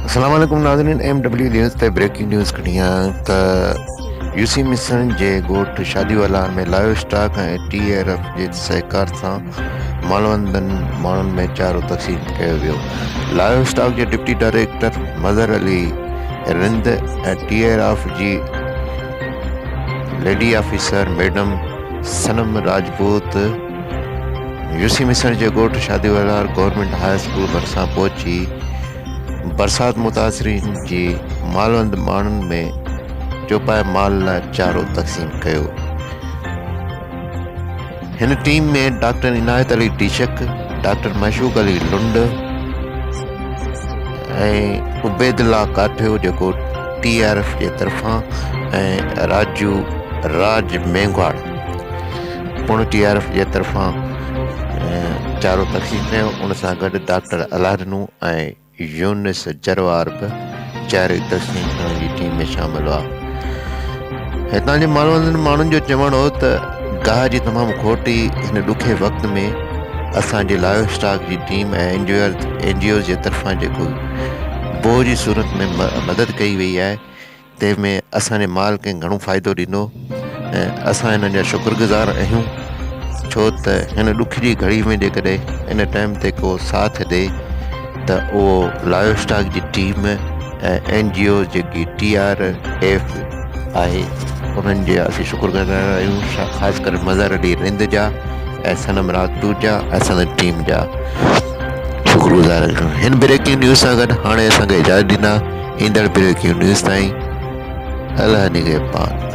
السلام عليڪم ناظرين ايم ڊبليو نيوز تي بريڪنگ نيوز کڻي آيا آهيون ته يو سي مسڻ جي ڳوٺ شادي والا ۾ livestock ۽ T R F جي سهڪار سان مالوندن ماڻهن ۾ چارو تقسيم ڪيو ويو لائيو اسٽاڪ جي deputy director Mazhar Ali Rind ۽ T R F جي lady officer madam Sanam Rajput UC Misar جي ڳوٺ شادي ولهار گورنمينٽ هاء اسڪول ڀرسان پهچي برسات متاثرين جي مالوند ماڻهن ۾ چوپائي مال لاء چارو تقسيم ڪيو. هن team ۾ doctor Inayat Ali Deshak, doctor Mashooq Ali Lund ۽ Ubaidullah Kathio جيڪو ٽي آر ايف جي طرفان ۽ راجو راج مينگهواڙ پڻ ٽي آر ايف جي طرفان چارو تقسيم ڪيو ان سان گڏ ڊاڪٽر الهڏنو ۽ يونس جروار به چاري تقسيم ڪرڻ جي ٽيم ۾ شامل هئا. هتان جي مالوندن ماڻهن جو چوڻ هو ته گاهه جي تمام کوٽ هئي هن ڏکي وقت ۾ اسان جي لائيو اسٽاڪ جي ٽيم ۽ اين جي اوز جي طرفان جيڪو بوء جي صورت ۾ مدد ڪئي وئي آهي تنهن ۾ اسان جي مال کي گهڻو فائدو ڏنو ۽ اسان هنن جا شڪر گذار آهيون ڇو ته هن ڏک جي گهڙي ۾ جيڪڏهن ان ٽائيم تي ڪو ساٿ ڏي ته اهو لائيو اسٽاڪ جي ٽيم ۽ اين جي او جيڪي ٽي آر ايف آهي انهن جي اسين شڪر گذار آهيون خاص ڪري مظهر علي رند جا ۽ صنم راجپوت جا ۽ سندن ٽيم جا شڪر گذار آهيون هن بريڪنگ نيوز سان گڏ هاڻي اسان کي اجازت ڏيندا ايندڙ بريڪنگ نيوز تائين الله نگهبان.